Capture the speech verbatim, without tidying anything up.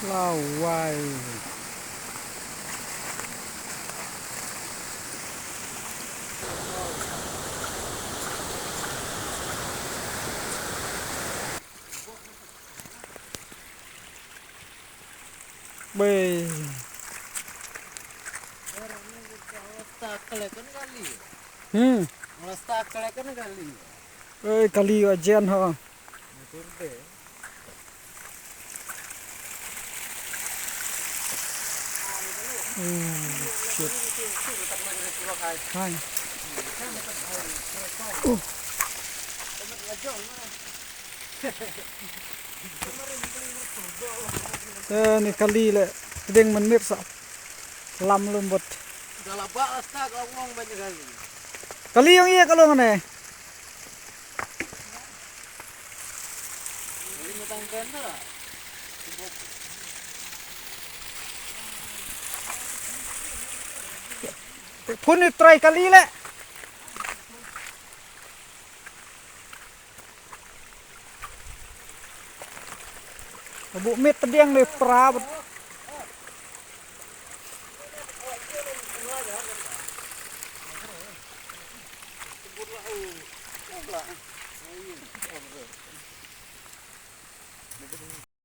Lawai. Bei. Hmm. Ei, kali wa jen ho. Oh, shit. Hai. Oh. Eh, ni kali le. Tdeng mynmiet sa. Lam lum bot. Kali ong ye ka long ne. Phone ni try kali le. Buk mit tdeng ni pra.